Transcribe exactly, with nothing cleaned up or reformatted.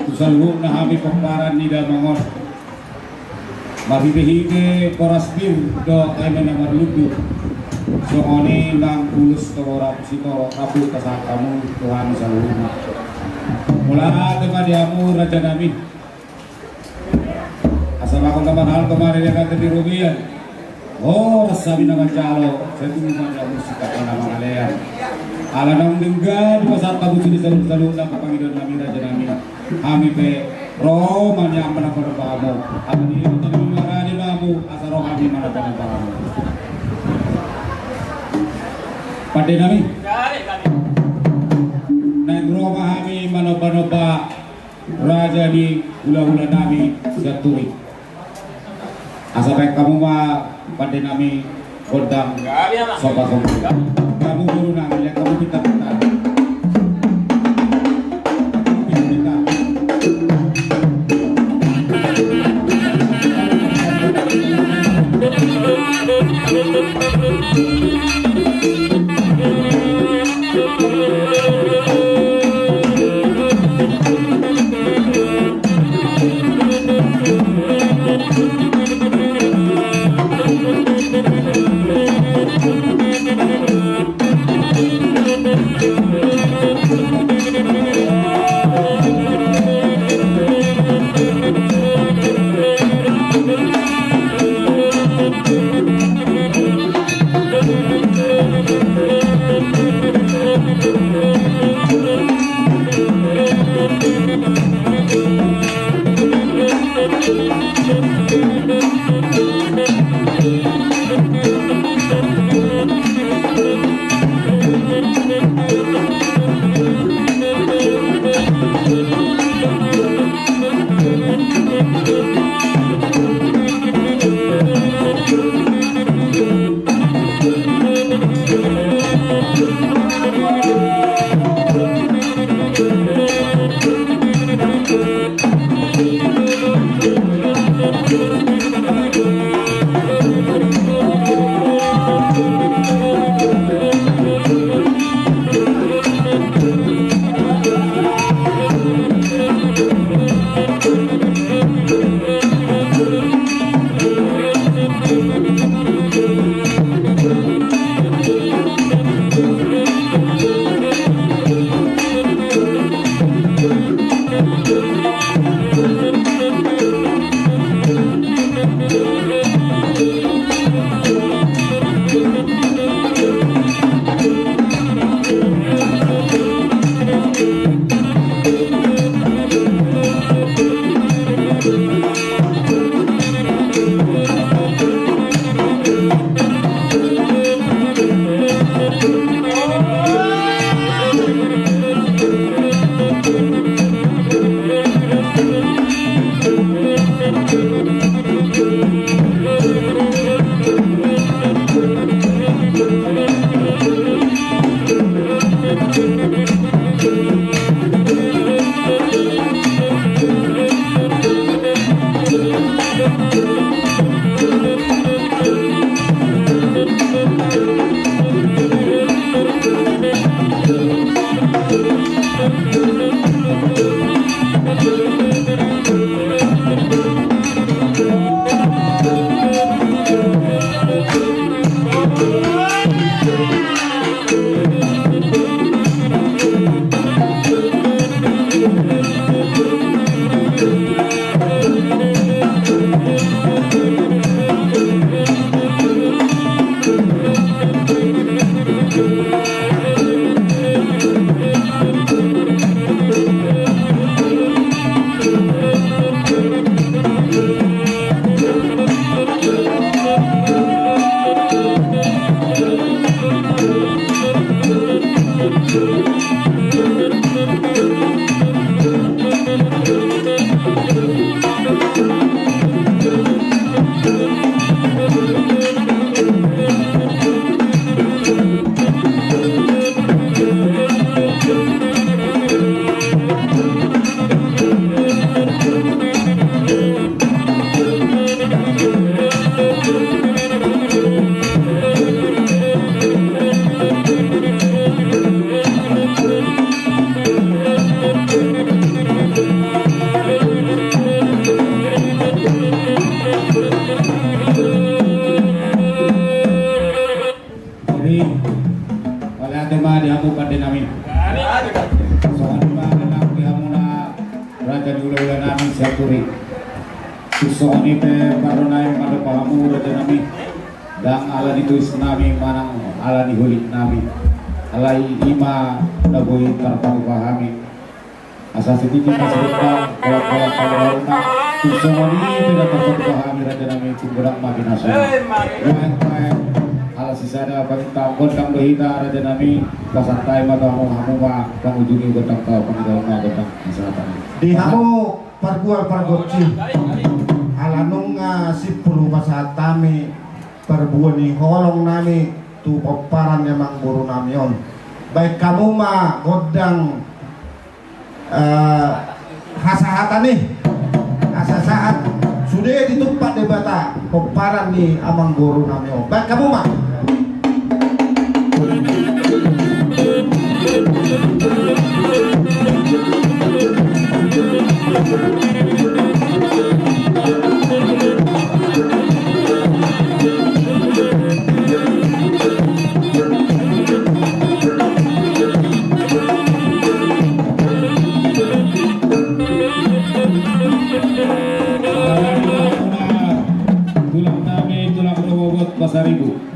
Saluhutna hami pomparan ni damang on, marhitehite boras pir dohot eme na marlundu, songon i nang ulos toru rapu sitoro rapu pasahat hamu tu hami saluhutna. Mauliate ma di hamu rajanami. Asa mangkon na marhalto ma di hata di robean. Horas hami na manjalo, sai tubu ma di hamu sitangkasna mangalean. Ala naung denggan dipasahat hamu sude saluhut-saluhutna, hapangidoannami rajanami. Hami pe ro ma nian manomba-nomba hamu. Ala ni i ma tadi marade ma hamu, asa ro hami manomba-nomba hamu. Pandenami. Naeng ro ma hami manomba-nomba raja ni hula-hulanami Sianturi. Asa baen hamu ma pandenami gondang somba-somba. Hamu borunami, baen hamu pinta-pinta. Di ulaula nami sian Turi. Tung songon i pe parro nami mandok hamu raja nami, ndang ala ni tois nami manang ala ni holik nami, alai i ma na boi tarpatupa hami. Asa sititi ma siripang kolak-kolak panggauna. Tung songon i pe na tarpatupa hami raja nami, tung godang ma binaso. Baik, baik. Ala sisada panginta gondang do hita raja nami. Pasahat hami ma tu hamu, hamu ma pangujungi gondang, pangidoon ma gondang. Di hamu pargual pargonsi, ala nunga simpul hupasahat hami parbue ni holong nami tu pomparan ni amangboru nami on. Baen hamu ma gondang, eh, hasahatan i, asa sahat sude ditumpak Debata pomparan ni amangboru nami on. Baen hamu ma. Tulang nami, tulang Rorobot Pasaribu.